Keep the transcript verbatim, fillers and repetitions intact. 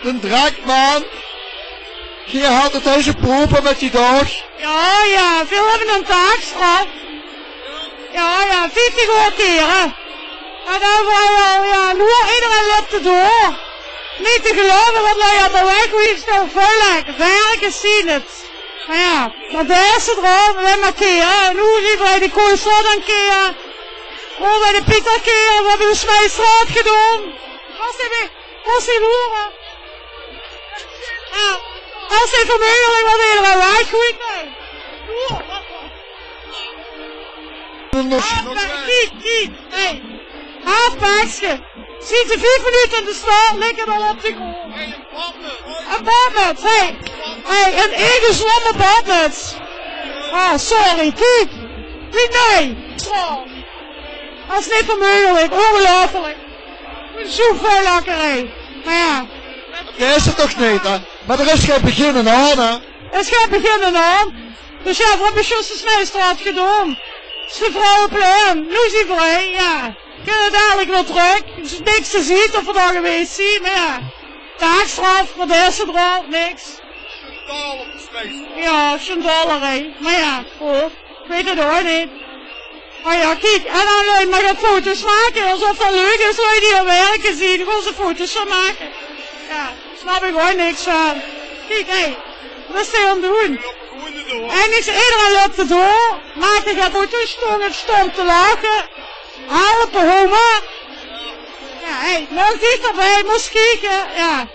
Den Drekman, geer had 't huis oprope mit die daag. Jao, jao, veer höbbe 'n taakstraf. Jao, jao, vieftig oor kere. En dan waal, jao, noe ederein löp d'r door. Neet te geluive wat lui allemaol weg, wie is 't ouch völ lekker. Werke zien 't. Mer jao, mer dao is 't d'r al, veer markere. En noe zien veer de Koolstraot aan 't kere. Veer höbbe de Pieterkere, veer höbbe de Smeistraot gedoon. Waat höbbe Kós se loere. Jao, es se vermeugelik wat ederein waag, good, hè. Kiek, kiek, hè. Haafpekske. Zien ze vief minute in de staart, ligke al op de grond. Ein badmuts, hè. Hè, ein ingeslome badmuts. Ah, sorry, kiek. Wie nee. Zo. Det is neet vermeugelik, óngeluifelik. Zoe väöl lakkerij. Mer jao. Det is 't toch neet, hè? Mer d'r is gein begin en ein, hè? D'r is gein begin en ein. Dus jao, veer höbbe zjus de Smeistraot gedoon. Is de Vrouweplein. Noe zien veer, jao. Kinne dalik weer trök. D'r is niks te zeen of veer dao gewaes zien, mer jao. Taakstraf, veur deze d'r al, niks. Jao, sjandalerij. Mer jao, good. Ich weit 't ouch neet. Mer jao, kiek, en dan lui mer get foto's make, esof det leuk is, lui die aan 't werke zien, gaon ze foto's van make. Jao, snap ich ouch niks van. Kiek, hè, wat is die aan 't doon? En is ederein löp d'r door, make get foto's, stónge stom te lache, helpe, homa. Jao, hè, nog dichterbij, mós kieke, jao.